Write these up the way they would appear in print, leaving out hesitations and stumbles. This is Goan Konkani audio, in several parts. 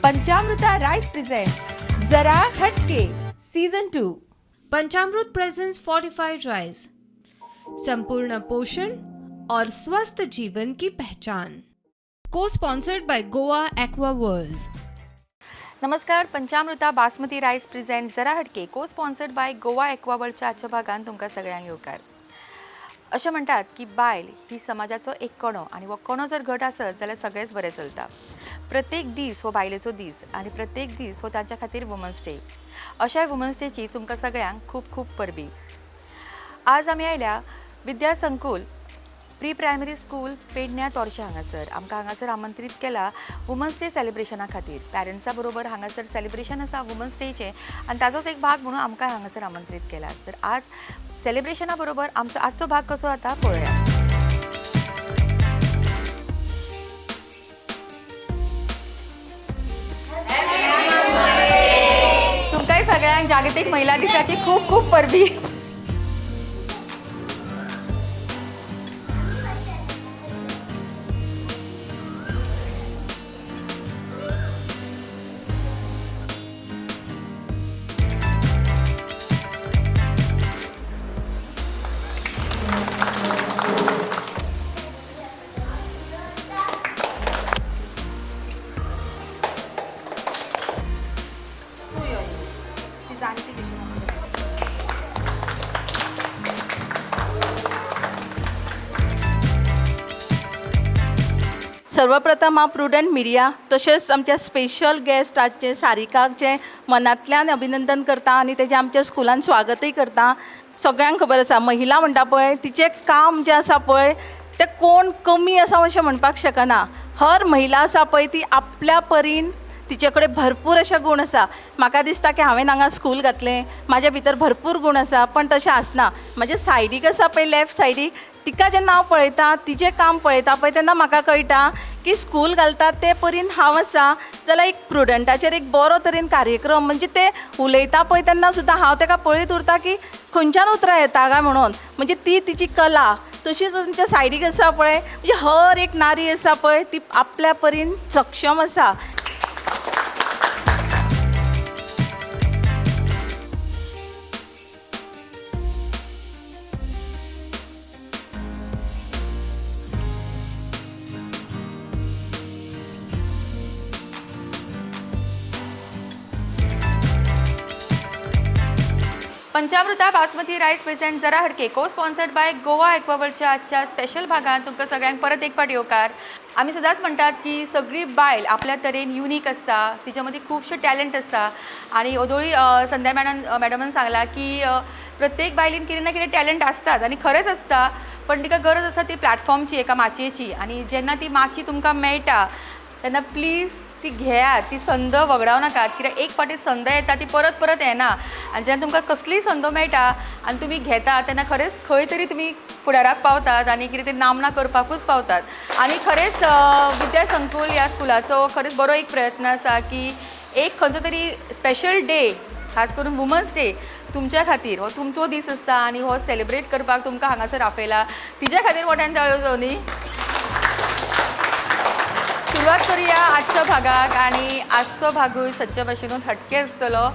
पंचामृता राईस प्रेझेंट जरा हटके season 2. Panchamrut presents fortified rice, संपूर्ण पोषण और स्वस्थ जीवन की पहचान। को sponsored by Goa Aqua World. नमस्कार. पंचामृता बासमती राईस प्रेझेंट जरा हटके को स्पॉन्सर्ड बाय गोवा एक्वावर्ल्डच्या आजच्या भागान तुमकां सगळ्यांक येवकार. अशें म्हणटात की बायल ही समाजाचो एक कणो आनी हो कणो जर घट आसत जाल्यार सगळेंच बरें चलता. प्रत्येक दीस हो बायलेचो दीस आनी प्रत्येक दीस हो तांच्या खातीर वुमन्स डे. अशाय वुमन्स डेची तुमकां सगळ्यांक खूब खूब परबीं. आज आमी आयल्या विद्या संकुल प्री प्रायमरी स्कूल पेडण्या तोरशें हांगासर. आमकां हांगासर आमंत्रीत केला वुमन्स डे सेलिब्रेशना खातीर. पॅरंट्सा बरोबर हांगासर सेलिब्रेशन आसा वुमन्स डेचें आनी ताजोच एक भाग म्हणून आमकां हांगासर आमंत्रीत केला. तर आज सेलिब्रेशना बरोबर आमचो आजचो भाग कसो जाता पळोवया. तुमकांय सगळ्यांक जागतीक महिला दिसाची खूब खूब परबीं. सर्वप्रथम हांव प्रुडंट मिडिया तशेंच आमच्या स्पेशल गेस्ट आजचे सारिकाक जें मनांतल्यान अभिनंदन करता आनी तेजें आमच्या स्कुलान स्वागतूय करता. सगळ्यांक खबर आसा महिला म्हणटा पळय तिचें काम जें आसा पळय तें कोण कमी आसा अशें म्हणपाक शकना. हर महिला आसा पळय ती आपल्या परीन तिचे कडेन भरपूर अशे गूण आसा. म्हाका दिसता की हांवें हांगा स्कूल घातलें, म्हाज्या भितर भरपूर गूण आसा, पण तशें आसना. म्हाज्या सायडीक आसा पळय लेफ्ट सायडीक तिका जेन्ना हांव पळयता तिजें काम पळयता पळय तेन्ना म्हाका कळटा की स्कूल घालता ते परीन हांव आसा जाल्यार एक प्रुडंटाचेर एक बरो तरेन कार्यक्रम म्हणजे ते उलयता पळय तेन्ना सुद्दां हांव ताका पळयत उरता की खंयच्यान उतरां येता काय म्हणून. म्हणजे ती तिची कला तशीच आमच्या सायडीक आसा पळय म्हणजे हर एक नारी आसा पळय ती आपल्या परीन सक्षम आसा. पंचामृता बासमती राईस प्रेझेंट जरा हटके को स्पॉन्सर्ड बाय गोवा एक्वावर्ल्डच्या आजच्या स्पेशल भागान तुमकां सगळ्यांक परत एक फावट येवकार. आमी सदांच म्हणटात की सगळी बायल आपल्या तरेन युनीक आसता, तिच्या मदीं खुबशे टॅलंट आसता. आनी ओदोळी संध्या मॅडमान सांगलां की प्रत्येक बायलेन कितें ना कितें टॅलंट आसतात आनी खरेंच आसता, पण तिका गरज आसता ती प्लॅटफॉर्मची, एका माचयेची. आनी जेन्ना ती माची तुमकां मेळटा तेन्ना प्लीज ती घेयात, ती संद वगडावं नाकात, कित्याक एक फावटी संद येता ती परत परत येना. आनी जेन्ना तुमकां कसलीय संद मेळटा आनी तुमी घेता तेन्ना खरेंच खंय तरी तुमी फुडाराक पावतात आनी कितें तरी नामना करपाकूच पावतात. आनी खरेंच विद्या संकुल ह्या स्कुलाचो खरेंच बरो एक प्रयत्न आसा की एक खंयचो तरी स्पेशल डे, खास करून वुमन्स डे तुमच्या खातीर हो तुमचो दीस आसता आनी हो सेलिब्रेट करपाक तुमकां हांगासर आपयला, तिच्या खातीर मोठ्यान ताळयो जावं न्ही. सुरवात करूया आजच्या भागाक आनी आजचो भागूय सदच्या भाशेनूच हटके आसतलो.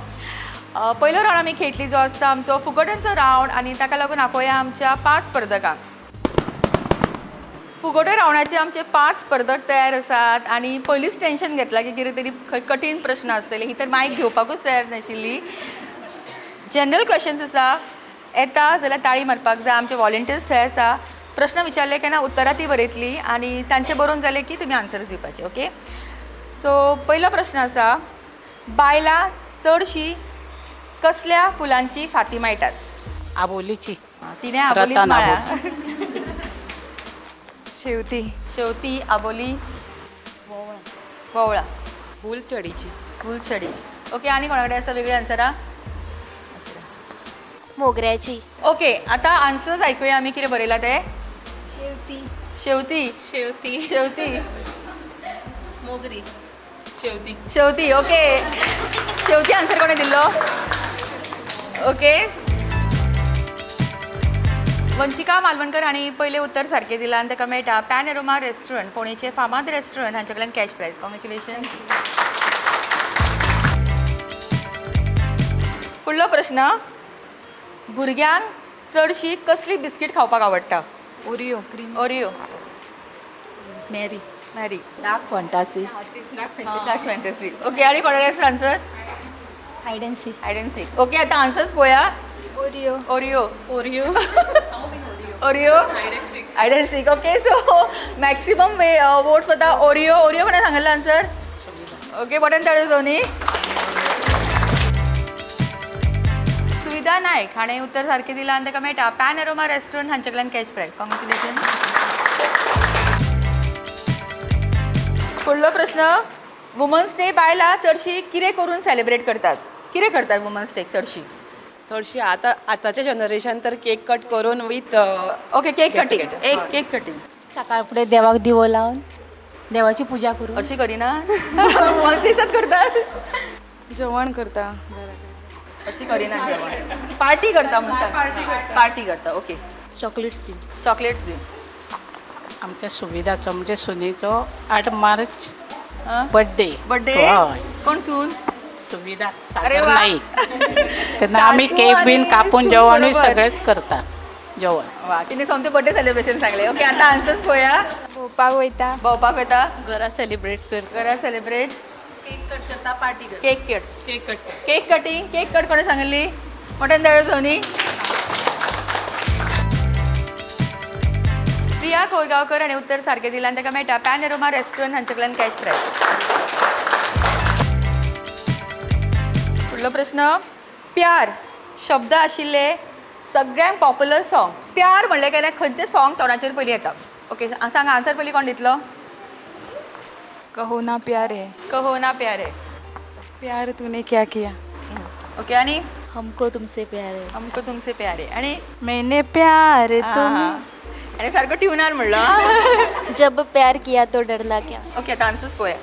पयलो रावंड आमी खेळटली जो आसता आमचो फुगोट्यांचो रावंड आनी ताका लागून आपोवया आमच्या 5 स्पर्धकांक. फुगोटे रावंडाचे आमचे 5 स्पर्धक तयार आसात आनी पयलींच टेंशन घेतलां की कितें तरी खंय कठीण प्रश्न आसतले, ही तर मायक घेवपाकूच तयार नाशिल्ली. जनरल क्वेश्चन्स आसा, येता जाल्यार ताळी मारपाक जाय. आमचे वॉलंटियर्स थंय आसा, प्रश्न विचारले केन्ना उत्तरां ती बरयतली आनी तांचे बरोवन जालें की तुमी आन्सर्स दिवपाचे. ओके, सो पयलो प्रश्न आसा, बायलां चडशीं कसल्या फुलांची फांती माळटात? आबोलीची. तिणें आबोलीच रतन माळ्या. शेवती. शेवती, आबोली, वोवळां, फुलचडीची. फुलचडी. ओके, आनी कोणा कडेन आसा वेगळी आन्सरां? मोगऱ्याची. ओके, आतां आन्सर्स आयकुया आमी कितें बरयलां तें. शेवती. शेवती. शेवती. शेवती. मोगरी. शेवती. शेवती. ओके, शेवती आन्सर कोणें दिल्लो? ओके, वंशिका मालवणकर हांणी पयलें उत्तर सारकें दिलां आनी ताका मेळटा पॅनोरमा रेस्टॉरंट, फोंडेचें फामाद रेस्टॉरंट, हांचे कडल्यान कॅश प्रायज. कॉंग्रेच्युलेशन. फुडलो प्रश्न, भुरग्यांक चडशी कसली बिस्कीट खावपाक आवडटा? Oreo cream. Oreo. Marie. Marie. Dark Fantasy. Dark Fantasy. Okay, आणि कोणाला answer? Hide and seek. Hide and seek. Okay, आता आन्सर्स पळोवया. Oreo. Oreo. Oreo. Oreo, hide and seek. Okay, so maximum way votes वता ओरिओ. ओरिओ कोणा सांगितलं आन्सर? ओके, बटन ताळयो जावनी. सुविधा नायक हाणें उत्तर सारकें दिलां आनी ताका मेळटा पॅन एरोमा रेस्टॉरंट हांचे कडल्यान कॅश प्रायज. कॉंग्रेच्युलेशन. फुडलो प्रश्न, वुमन्स डे बायलां चडशी कितें करून सेलिब्रेट करतात? कितें करतात वुमन्स डे चडशी? चडशी आतां आतांच्या जनरेशन तर केक कट करून विथ ओके, केक कटींग. एक केक कटींग. सकाळ फुडें देवाक दिवो लावन देवाची पुजा करून. अशी करिना, वुमन्स डेसात करतात. जेवण करता. अशी करिना जेवण, पार्टी करता म्हणून. पार्टी करता. ओके. चॉकलेट्स दी. चॉकलेट्स दी. आमच्या सुविधाचो म्हणजे सुनेचो 8 मार्च बड्डे. बड्डे. हय. कोण सून? सुविधा अरे सागर वा. नाईक. तेन्ना आमी सासू केक बीन आणि कापून सून जेवणूय बरोबर. सगळेंच करता जेवण. वा, तिने सोमते बर्थडे सेलिब्रेशन सांगले. ओके, आता आन्सर्स पळोवया. भोवपाक वयता. भोंवपाक वयता. घरा सेलिब्रेट करता. घरा सेलिब्रेट. केक कट करता, पार्टी करता. Cake cut. Cake cut. Cake cutting. Cake cut कोणें सांगिल्ली? मोठ्यान ताळयो जावनी. प्रिया कोरगांवकर हाणें उत्तर सारकें दिलां आनी ताका मेळटा पॅन एरोमा रेस्टॉरंट हांचे कडल्यान कॅश प्रायज. फुडलो प्रश्न, प्यार शब्द आशिल्ले सगळ्यांत पॉप्युलर सॉंग. प्यार म्हणलें काय ना खंयचें सॉंग तोंडाचेर पयलीं येता? ओके, सांग आन्सर पयलीं कोण दितलो? कहो ना प्यार है. कहो ना प्यार है. प्यार तूने क्या किया. ओके, आणि हमको तुमसे प्यार है. हमको तुमसे प्यार है. आणि मैंने प्यार तुम. आणि सारखं ट्युनार म्हणलं. जब प्यार किया तो डरना क्या. ओके, आता आन्सर्स पळोवया.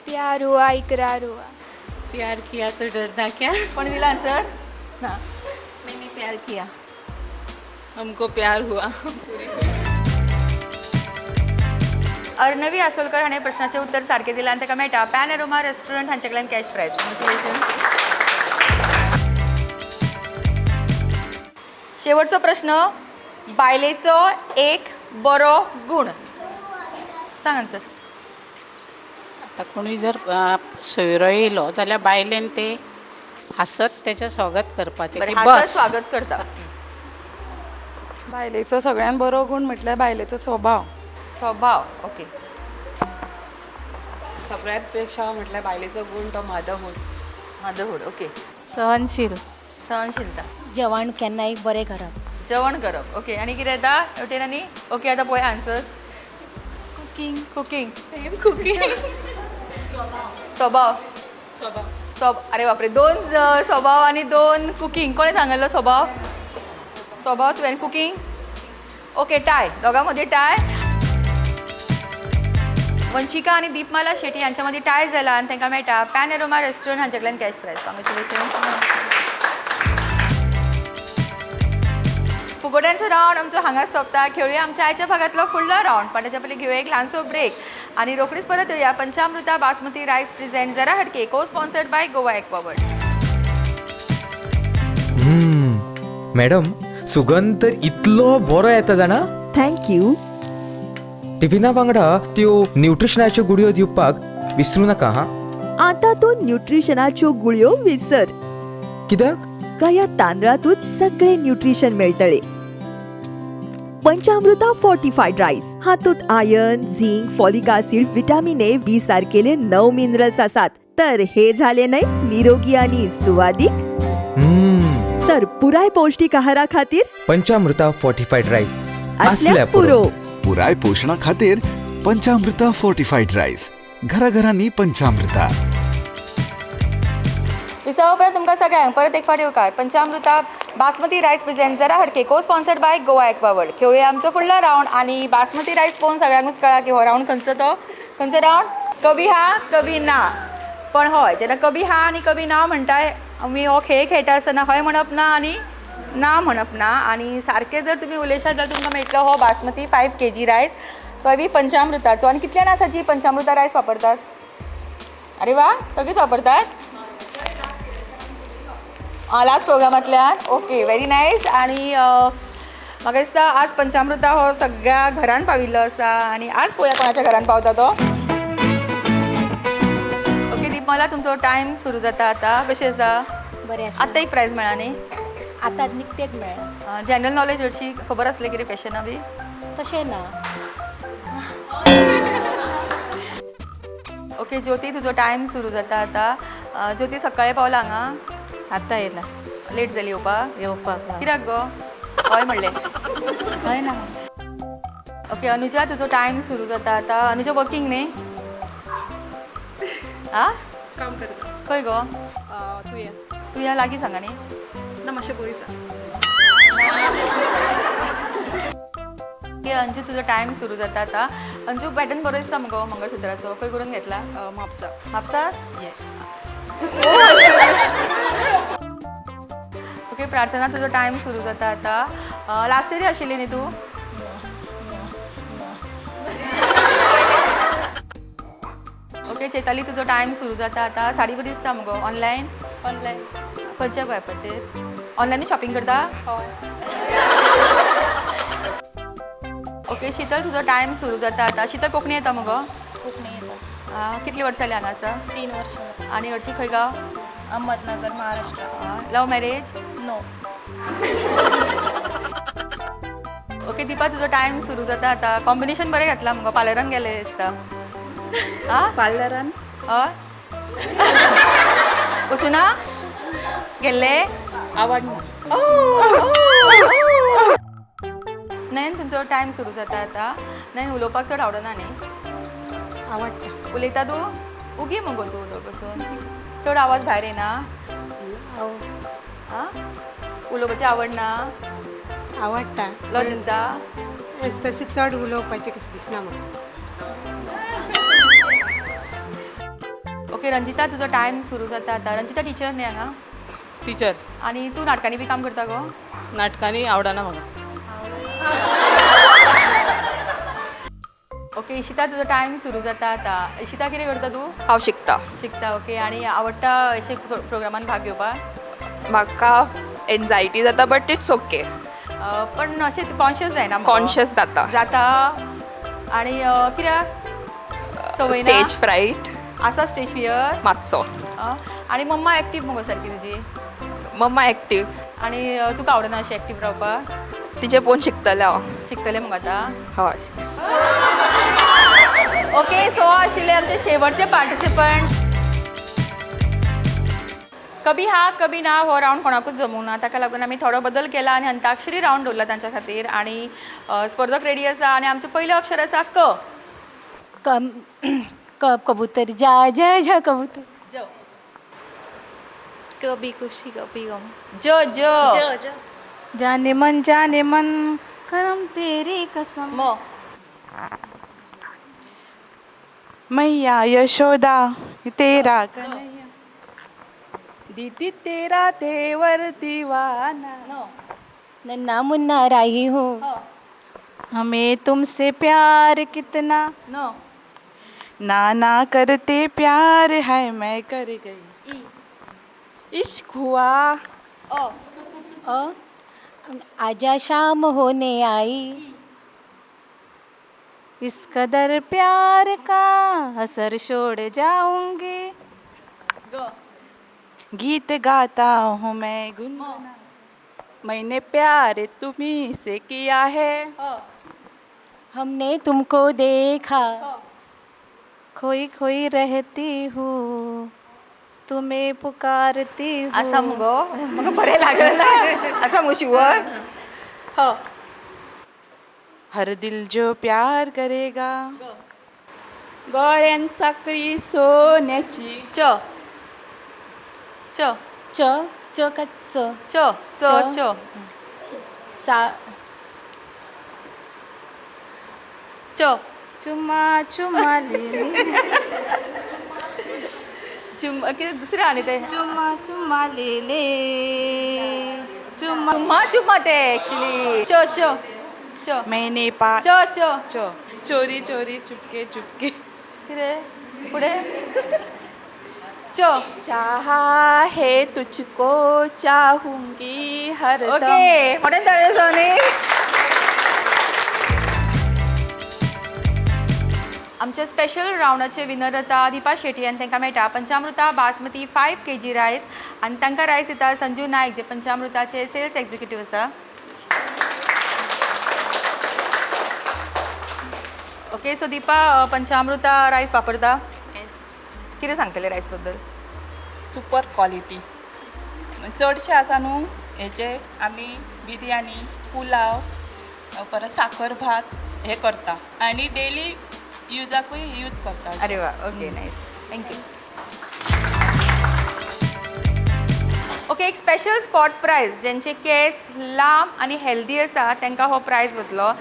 प्यार हुआ इकरार हुआ. प्यार किया तो डरना क्या. कोणी दिला आन्सर? ना, मैंने प्यार किया. हमको प्यार हुआ. अर्णवी आसोलकर हाणें प्रश्नाचें उत्तर सारकें दिलां आनी ताका मेळटा पॅन एरोमा रेस्टॉरंट हांचे कडल्यान कॅश प्रायज. कॉंग्रेच्युलेशन. शेवटचो प्रश्न, बायलेचो एक बरो गूण सांग आन्सर. आतां कोणूय जर सोयरो येयलो जाल्यार बायलेन ते हांसत तेचें स्वागत करपाचें बरें, की हांसत बस. स्वागत करता. बायलेचो सगळ्यान बरो गूण म्हटल्यार बायलेचो स्वभाव. स्वभाव. ओके. सगळ्यात पेक्षा म्हटल्यार बायलेचो गूण तो माधवहूड. माधवहूड. ओके. सहनशील. सहनशीलता. जेवण केन्नाय बरें करप. जेवण करप. ओके, आनी कितें येता हेवटेन? आनी ओके, आतां पळय आन्सर. कुकींग. कुकींग. कुकींग. स्वभाव. स्वभाव. अरे बापरे, दोन स्वभाव आणि दोन कुकींग. कोणी सांगितलं स्वभाव? स्वभाव तुवें, कुकींग. Okay, tie. दोघांमध्ये टाय. वंशिका आणि दीपमाला शेटी यांच्यामध्ये टाय जाला आनी तांकां मेळटा पॅन एरोमा रेस्टॉरंट हांचे कडल्यान कॅश प्रायज. कॉंग्रेच्युलेशन. फुगोट्यांचो रावंड आमचो हांगाच सोंपता. खेळुया आमच्या आयच्या भागांतलो फुडलो रावंड, पण ताच्या पयलीं घेवया एक ल्हानसो ब्रेक आनी रोखडीच परत येवया. पंचामृता बासमती रायस प्रेझेंट जरा हटके, को स्पॉन्सर्ड बाय गोवा एक्वावर्ल्ड. मॅडम, सुगंध तर इतलो बरो येता जाणा. Thank you. टिफिना वांगडा त्यो न्युट्रिशनाच्यो गुळयो दिवपाक विसरू नाका हा. आतां तूं न्युट्रिशनाच्यो गुळयो विसर. कित्याक? ह्या तांदळातूच सगळे न्युट्रिशन मेळटले. पंचामृता फोर्टिफायड रायस हातूंत iron, zinc, folic acid, vitamin A, B सारकेले 9 minerals आसात. तर हे झाले न्हय निरोगी आणि सुवादीक. तर पुराय पौष्टिक आहारा खातीर पंचामृता फोर्टिफायड रायस असल्याच पुरो. पुराय पोशणा खातीर पंचामृता फोर्टिफायड रायस. घराघरांनी पंचामृता. विसावा उपरांत तुमकां सगळ्यांक परत एक फावट येवकार. पंचामृता बासमती रायस प्रेझेंट जरा हटके, को स्पॉन्सर्ड बाय गोवा एक्वावर्ल्ड. खेळुया आमचो फुडलो रावंड आनी बासमती रायस पळोवन सगळ्यांकूच कळ्ळा की हो रावंड खंयचो तो. खंयचो रावंड? कभी हा कभी ना. पण हय, जेन्ना कभी हा आनी कभी ना म्हणटाय, आमी हो खेळ खेळटा आसतना हय म्हणप ना आनी ना म्हणप ना. आनी सारकें जर तुमी उलयशात जाल्यार तुमकां मेळटलो हो बासमती 5 kg rice, तोय बी पंचामृताचो. आनी कितल्या जाणां आसा जी पंचामृता रायस वापरतात? अरे वा, सगळीच वापरतात. लास्ट प्रोग्रामांतल्यान. Okay, very nice. आनी म्हाका दिसता आज पंचामृता हो सगळ्या घरान पाविल्लो आसा आनी आज पळोवया कोणाच्या घरान पावता तो. ओके दीपमाला, तुमचो टायम सुरू जाता आतां. कशें आसा? बरें आसा. आत्तां एक प्रायज मेळ्ळा न्ही? आतां निकतेच मेळ्ळा. जनरल नॉलेज हरशीं खबर आसलें कितें क्वेशनां बी? तशें ना. ओके ज्योती, तुजो टायम सुरू जाता आतां. ज्योती सकाळीं पावला हांगा? आतां येयला. लेट जाली येवपाक? येवपाक. कित्याक गो? हय म्हणलें. हय ना. ओके अनुजा, तुजो टायम सुरू जाता आतां. अनुजा वर्कींग न्ही? आ काम करता. खंय गो? तुया. तुया लागीं सांगा न्ही? ना, मातशें पयस आसा. ओके अंजू, तुजो टायम सुरू जाता आतां. अंजू पॅटर्न बरो दिसता मुगो मंगळसुत्राचो, खंय करून घेतला? म्हापसा. म्हापसा? येस. ओके प्रार्थना, तुजो टायम सुरू जाता आतां. लास्ट इयर आशिल्ली न्ही तूं? ओके चेताली, तुजो टायम सुरू जाता आतां. साडी बरी दिसता मुगो. ऑनलायन? ऑनलायन. खंयच्या गो एपाचेर? ऑनलायनूच शॉपिंग करता? हय. ओके शीतल, तुजो टायम सुरू जाता आतां. शीतल कोंकणी येता मुगो? कोंकणी येता. कितली वर्सां जालीं हांगा आसा? 3 वर्सां. आनी हरशीं खंय गांव? Ahmednagar, Maharashtra. Love marriage? No. Okay Deepa, तुजो टायम सुरू जाता आतां. कॉम्बिनेशन बरें घातलां मुगो, पार्लरान गेलें दिसता. आं पार्लरान? हय वचूना गेल्ले? आवडना. नयन, तुमचो टायम सुरू जाता आतां. नयन उलोवपाक चड आवडना न्ही? आवडटा. उलयता तूं? उगी मुगो तूं उदक पसून चड आवाज भायर येना? आं उलोवपाची आवड ना? आवडटा. लज दिसता? तशें चड उलोवपाचें कशें दिसना म्हाका. ओके रंजिता, तुजो टायम सुरू जाता आतां. रंजिता टिचर न्ही हांगा? टिचर. आनी तूं नाटकांनी बी काम करता गो? नाटकांनी आवडना म्हाका. ओके इशिता, तुजो टायम सुरू जाता आतां. इशिता कितें करता तूं? हांव शिकता. शिकता. ओके आनी आवडटा अशे प्रोग्रामान भाग घेवपाक? म्हाका एन्जायटी जाता बट it's okay. पण अशें कॉन्शियस जायना? कॉन्शियस जाता. जाता. आनी कित्याक? संवय ना? स्टेज फ्रायट आसा. स्टेज फियर मातसो. आनी मम्मा एक्टीव मुगो सारकी तुजी? मम्मा एक्टीव. आनी तुका आवडना अशें एक्टीव रावपाक? तिचें पळोवन शिकतलें हांव. शिकतलें मुगो आतां? हय. ओके सो आशिल्ले आमचे शेवटचे पार्टिसिपंट. कभी हा कभी ना हो रावंड कोणाकूच जमूंक ना, ताका लागून आमी थोडो बदल केला आनी अंताक्षरी रावंड दवरला तांच्या खातीर. आनी स्पर्धक रेडी आसा आनी आमचें पयलें अक्षर आसा क. कबूतर जा जा जा कबूतर. ज. कभी खुशी कभी गम. ज. ज. ज. जाने मन जाने मन करम तेरी कसम. म. मैया यशोदा तेरा कन्हैया दीदी तेरा तेवर दीवाना. नन्ना मुन्ना राही हूँ. हमें तुमसे प्यार कितना. न. नाना करते प्यार है मैं कर गई. इश्क हुआ. अ. अ आजा शाम होने आई. इस कदर प्यार का असर छोड़ जाऊंगी. ग. गीत गाता हूँ मैं गुनगुना. मैंने प्यार तुम्ही से किया है. हमने तुमको देखा. खोई खोई रहती हूँ तुम्हें पुकारती हूँ. आसा मुगो म्हाका बरें लागना. आसा मुगो शुवर? ह. हर दिल जो प्यार करेगा. गळ्यान साखळी सोन्याची. च. च. च. च का च? च. च. च. चा. च. चुमा चुमा ले ले. चुम कितें दुसरें आनी तें? चुमा चुमा ले ले चुमा चुम्मा चुम्मा तें एक्चुली. च. च. च. मैंने पा च. च. च चोरी चोरी चुपके चुपके. कितें फुडें? च. च. चाहा है तुझको चाहूंगी हरदम. ओके, मोठ्यान ताळयो जावनी. आमच्या स्पेशल रावंडाचे विनर जाता दीपा शेटी आनी तांकां मेळटा पंचामृता बासमती 5 kg rice आनी तांकां रायस दिता संजीव नायक, जे पंचामृताचे सेल्स एक्झिक्युटीव आसा. ओके, सो दीपा, पंचामृता रायस वापरता, कितें सांगतलें रायस बद्दल? Super quality. चडशे आतां न्हू हेजे आमी बिरयानी, पुलाव, परत साकर भात हे करता आनी डेली युजाकूय यूज करता. अरे वा, okay, nice, thank you. Okay, एक स्पेशल स्पॉट प्रायज, ज्यांचे केस लांब आनी हेल्दी आसा तांकां हो प्रायज वतलो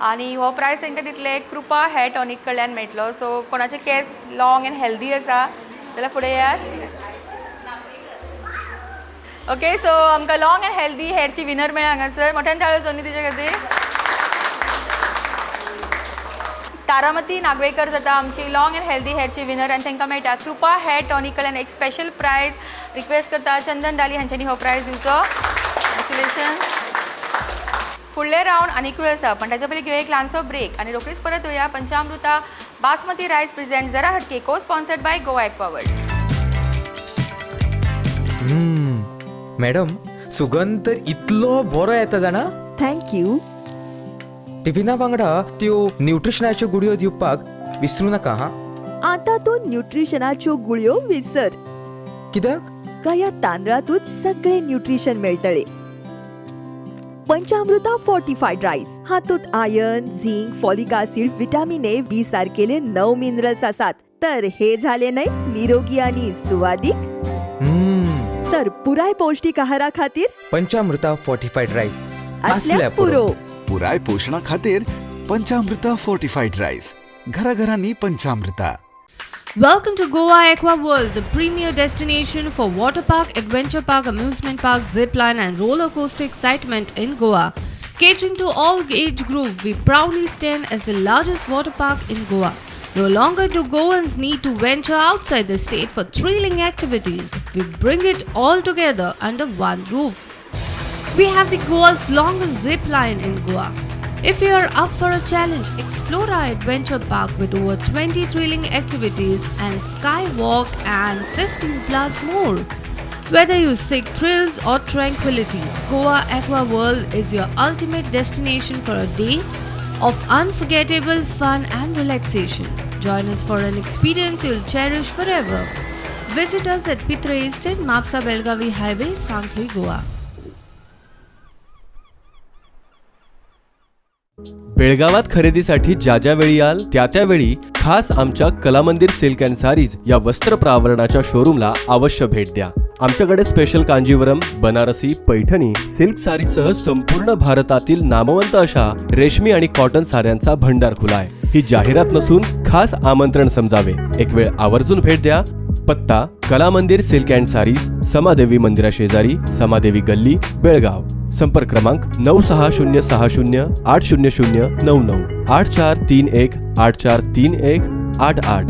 आनी हो प्रायज तांकां दितले कृपा हेअर टॉनीक कडल्यान मेळटलो. सो कोणाचे केस लाँग अँड हेल्दी आसा जाल्यार फुडें येयात. ओके, सो आमकां लाँग अँड हेल्दी हेअरची विनर मेळ्ळा हांगासर. मोठ्यान ताळयो जावनी तिचे खातीर. तारामती नागवेकर जाता आमची लाँग अँड हेल्दी हेअरची विनर आनी तांकां मेळटा कृपा हेअर टॉनीक कडल्यान एक स्पेशल प्रायज. रिक्वेस्ट करता चंदन डाली हांच्यांनी हो प्रायज दिवचो. कॉंग्रेच्युलेशन. फुडले रावंड आनिकूय आसा, पण ताच्या पयलीं घेवया एक ल्हानसो ब्रेक आनी रोखडीच परत येवया. पंचामृता बासमती रायस प्रेझेंट जरा हटके, को स्पॉन्सर्ड बाय गोवा एक्वावर्ल्ड. मॅडम, सुगंध तर इतलो बरो येता जाणा. Thank you. टिफिना वांगडा त्यो न्युट्रिशनाच्यो गुळयो दिवपाक विसरू नाका हा. आतां तूं न्युट्रिशनाच्यो गुळयो विसर. कित्याक? ह्या तांदळातूच सगळे न्युट्रिशन मेळटले. पंचामृता फोर्टिफायड रायस हातूंत iron, zinc, folic acid, vitamin A, B सारकेले णव मिनरल्स आसात. तर हे झाले न्हय निरोगी आणि सुवादीक. तर पुराय पौष्टिक आहारा खातीर पंचामृता फोर्टिफायड रायस. असल्याच पुरो. पुराय पोशणा खातीर पंचामृता फोर्टिफाईड राईस. घराघरांनी पंचामृता. Welcome to Goa Aqua World, the premier destination for water park, adventure park, amusement park, zip line, and roller coaster excitement in Goa. Catering to all age group, we proudly stand as the largest water park in Goa. No longer do Goans need to venture outside the state for thrilling activities. We bring it all together under one roof. We have the Goa's longest zip line in Goa. If you are up for a challenge, explore our adventure park with over 20 thrilling activities and skywalk and 15 plus more. Whether you seek thrills or tranquility, Goa Aqua World is your ultimate destination for a day of unforgettable fun and relaxation. Join us for an experience you'll cherish forever. Visit us at Pitre Estate, Mapsa Belgavi Highway, Sankhli, Goa. बेळगावात खरेदीसाठी ज्या ज्या वेळी याल त्या त्यावेळी खास आमच्या कलामंदिर सिल्क अँड सारीज या वस्त्र प्रावरणाच्या शोरूमला अवश्य भेट द्या. आमच्याकडे स्पेशल कांजीवरम, बनारसी, पैठणी, सिल्क सारीसह संपूर्ण भारतातील नामवंत अशा रेशमी आणि कॉटन साड्यांचा भंडार खुला आहे. ही जाहिरात नसून खास आमंत्रण समजावे. एक वेळ आवर्जून भेट द्या. पत्ता: कलामंदिर सिल्क अँड सारीज, समादेवी मंदिरा शेजारी, समादेवी गल्ली, बेळगाव. संपर्क क्रमांक 9606080099, 8431843188.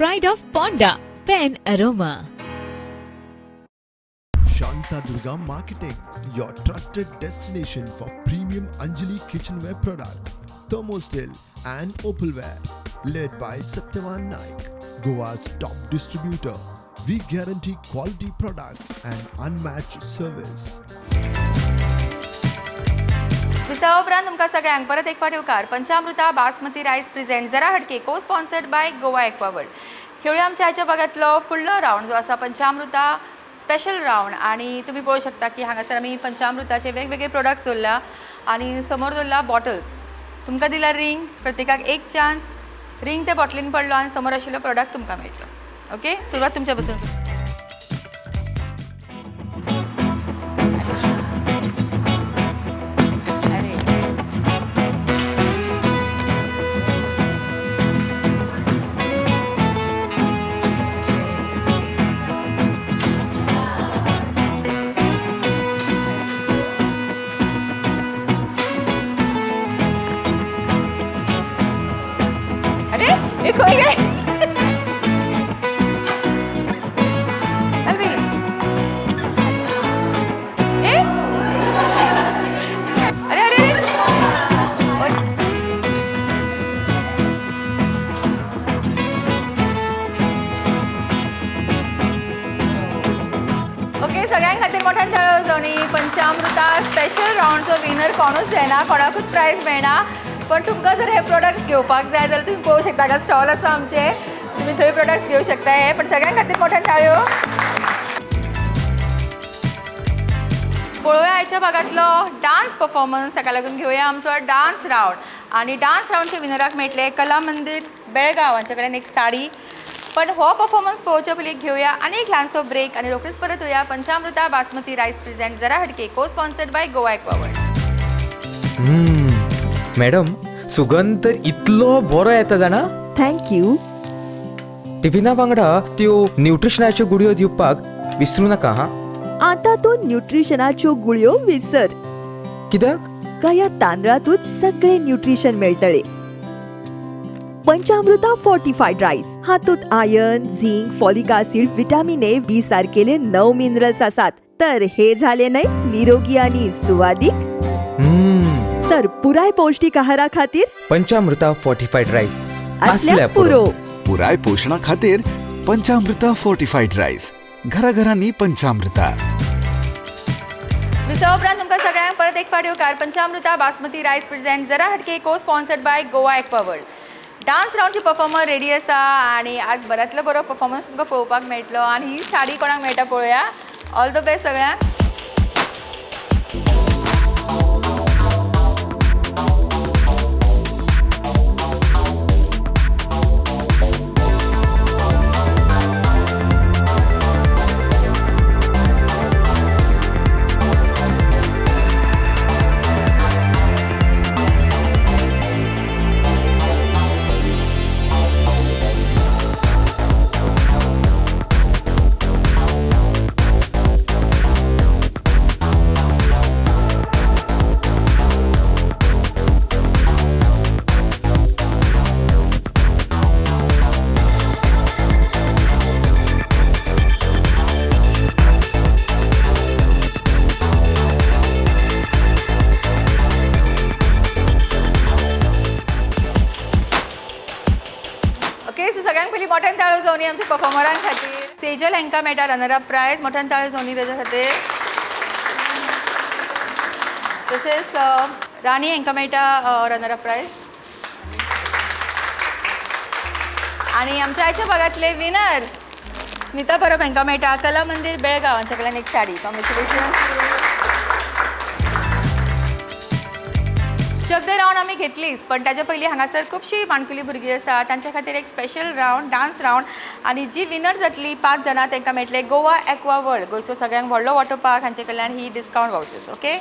Pride of Ponda, Pen Aroma. Shanta Durga Marketing, your trusted destination for premium Anjali kitchenware product, Thermosteel and Opalware. Led by Satyavan Naik, Goa's top distributor. We guarantee quality products and unmatched service. विसावा उपरांत तुमकां सगळ्यांक परत एक फावट येवकार. पंचामृता बासमती रायस प्रेझेंट जरा हटके, को स्पॉन्सर्ड बाय गोवा एक्वावर्ल्ड. खेळूया आमच्या ह्याच्या भागातलो फुडलो रावंड, जो आसा पंचामृता स्पेशल रावंड. आणि तुम्ही पळोवंक शकता की हांगासर आमी पंचामृताचे वेगवेगळे प्रोडक्ट्स दवरला आणि समोर दवरला बॉटल्स. तुमकां दिला रिंग, प्रत्येकाक एक चान्स. रिंग त्या बॉटलीन पडलो आनी समोर आशिल्लो प्रोडक्ट तुमकां मेळटलो. ओके, सुरवात तुमच्या पासून. ओके, सगळ्यां खातीर मोठ्यान टाळयो जावनी. पंचामृता स्पेशल रावंडचो विनर कोणूच जायना, कोणाकूच प्रायज मेळना. पण तुमकां जर हे प्रोडक्ट्स घेवपाक जाय जाल्यार तुमी पळोवंक शकता, हांगा स्टॉल आसा आमचे, तुमी थंय प्रोडक्ट्स घेवंक शकता हे. पण सगळ्यां खातीर मोठ्यान टाळयो. पळोवया आयच्या भागांतलो डान्स परफॉर्मन्स, ताका लागून घेवया आमचो डान्स रावंड. आनी डान्स रावंडच्या विनराक मेळटले कला मंदीर बेळगांव हांचे कडेन एक साडी. पण हो परफॉर्मन्स पळोवच्या पयलीं घेवया आनी एक ल्हानसो ब्रेक आनी रोखडीच परत येवया. पंचामृता बासमती रायस प्रेझेंट जरा हटके को sponsored by Goa Aquaworld. Madam, सुगंध तर इतलो बरो येता जाणा. Thank you. टिफिना वांगडा त्यो न्यूट्रिशनाच्यो गुळयो दिवपाक विसरू नाका हा. आतां तूं न्यूट्रिशनाच्यो गुळयो विसर. कित्याक? काया तांदळांतूच सगळे न्यूट्रिशन मेळटले. पंचामृता फोर्टिफायड रायस हातूंत iron, zinc, folic acid, vitamin A, B सारकेले 9 minerals आसात. तर हे झाले न्हय निरोगी आनी सुवादीक. तर पुराय पौष्टिक आहारा खातीर पंचामृता फोर्टिफायड रायस असल्याच पुरो. पुराय पोषणा खातीर पंचामृता फोर्टिफायड रायस, घराघरांनी पंचामृता. विसवा उपरांत तुमकां सगळ्यांक परत एक फावट येवकार. पंचामृता बासमती रायस प्रेझेंट जरा हटके को sponsored by Goa Aquaworld. Dance रावंडची performer ready आसा आनी आज बऱ्यांतलो बरो परफॉर्मन्स तुमकां पळोवपाक मेळटलो. आनी ही साडी कोणाक मेळटा पळोवया. ऑल the best सगळ्यांक. मोठ्यान ताळो जावनी आमच्या परफॉर्मरां खातीर. सेजल हांकां मेळटा रनर अप प्रायज, मोठ्यान ताळो जावनी ताच्या खातीर. तशेंच राणी हांकां मेळटा रनर अप प्रायज. आनी आमच्या आयच्या भागांतले विनर स्मिता परब हांकां मेळटा कला मंदीर बेळगांव हांच्या कडल्यान एक साडी. कॉंग्रेच्युलेशन. चकदे रावंड आमी घेतलीच, पण ताच्या पयलीं हांगासर खुबशीं माणकुली भुरगीं आसा, तांच्या खातीर एक स्पेशल रावंड, डान्स रावंड. आनी जी विनर जातली 5 जाणां तांकां मेळटले गोवा एक्वा वर्ल्ड, गोंयचो सगळ्यांत व्हडलो वॉटर पार्क, हांचे कडल्यान ही डिस्कावंट वावचर्स. ओके,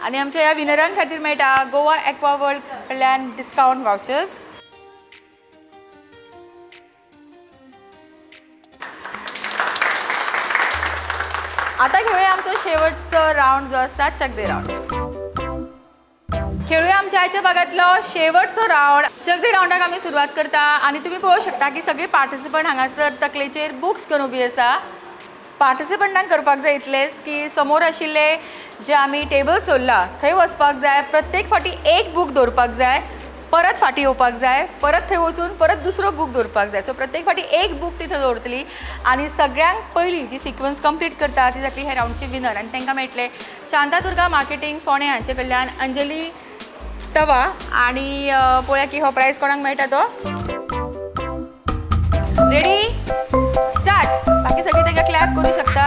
आनी आमच्या ह्या विनरां खातीर मेळटा गोवा एक्वा वर्ल्ड कडल्यान डिस्कावंट वावचर्स. आतां घेवया आमचो शेवटचो रावंड जो आसता चकदे रावंड. खेळुया आमच्या आयच्या भागांतलो शेवटचो रावंड. चकदे रावंडाक आमी सुरवात करता आनी तुमी पळोवंक शकता की सगळे पार्टिसिपंट हांगासर तकलेचेर बुक्स घेवन उबी आसा. पार्टिसिपंटांक करपाक जाय इतलेंच की समोर आशिल्ले जे आमी टेबल्स दवरला थंय वचपाक जाय, प्रत्येक फावटी एक बूक दवरपाक जाय, परत फाटीं येवपाक जाय, परत थंय वचून परत दुसरो बूक दवरपाक जाय. सो प्रत्येक फावटी एक बूक ती थंय दवरतली आनी सगळ्यांक पयलीं जी सिक्वन्स कंप्लीट करता ती जातली ह्या रावंडची विनर. आनी तांकां मेळटले शांतादुर्गा मार्केटींग फोंडें हांचे कडल्यान अंजली तवा. आनी पळोवया की हो प्रायज कोणाक मेळटा तो. Ready start. बाकी सगळीं तांकां क्लॅप करूं शकता.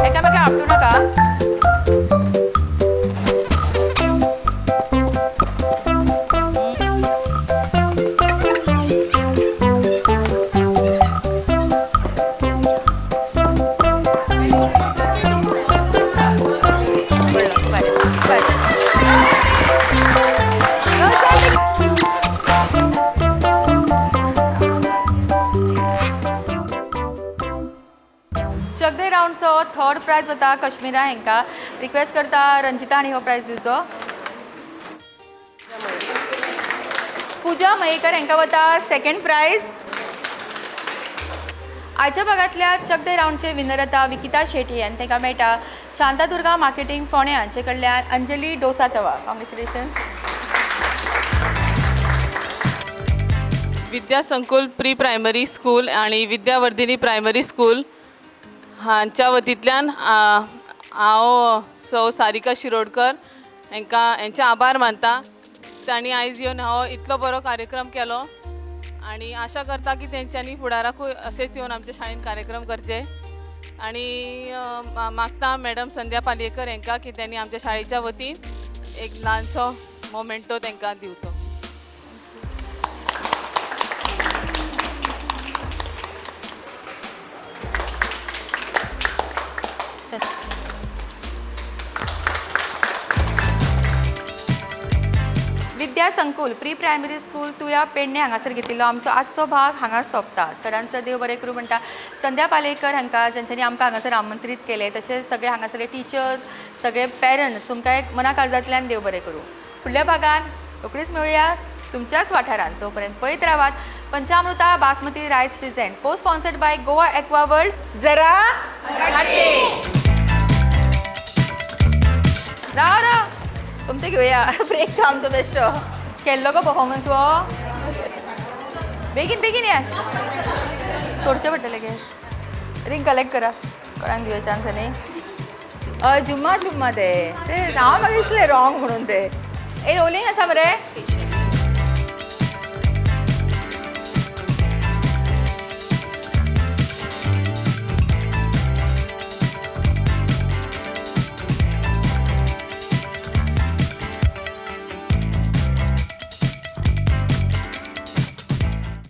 एकामेकांक आपटू नाका. रावंडचो थर्ड प्रायज वता कश्मीरा हांकां. रिक्वेस्ट करता रंजिता आनी हो प्रायज दिवचो. पूजा मयेकर हांकां वता सेकंड प्रायज. आयच्या भागांतल्या चक दे रावंडचे विनर जाता विकिता शेटी आनी तांकां मेळटा शांतादुर्गा मार्केटींग फोंडें हांचे कडल्यान Anjali dosa tawa. Congratulation. Vidya Sankul pre primary school आनी विद्यावर्धिनी प्रायमरी स्कूल हांच्या वतींतल्यान हांव सौ सारिका शिरोडकर हांकां हेंचे आभार मानता. तांणी आयज येवन हो इतलो बरो कार्यक्रम केलो आनी आशा करता की तेंच्यांनी फुडाराकूय अशेंच येवन आमच्या शाळेन कार्यक्रम करचे. आनी मागता मॅडम संध्या पालयेकर हांकां की त्यांनी आमच्या शाळेच्या वतीन एक ल्हानसो मोमेंटो तांकां दिवचो. Vidya Sankul pre primary school Tuya Pedne हांगासर घेतिल्लो आमचो आजचो भाग हांगा सोंपता. सरांचो देव बरें करूं म्हणटा. संध्या पालयेकर हांकां जेंच्यांनी आमकां हांगासर आमंत्रीत केलें, तशेंच सगळे हांगासरले टिचर्स, सगळे पेरंट्स, तुमकां एक मना काळजांतल्यान देव बरें करूं. फुडल्या भागान रोखडीच मेळुया तुमच्याच वाठारांत. तोपर्यंत पळयत रावात Panchamruta basmati rice present co sponsored by Goa aqua world. जरा राव राव सोमते घेवया ब्रेक आमचो बेश्टो केल्लो गो परफॉर्मन्स हो. बेगीन बेगीन या, सोडचें पडटलें गॅस. रिंग कलेक्ट करा, कोणाक दिवया चान्स न्ही. हय जुम्मा जुम्मा ते हांव म्हाका दिसलें रॉंग म्हणून ते. ए रोलिंग आसा बरें.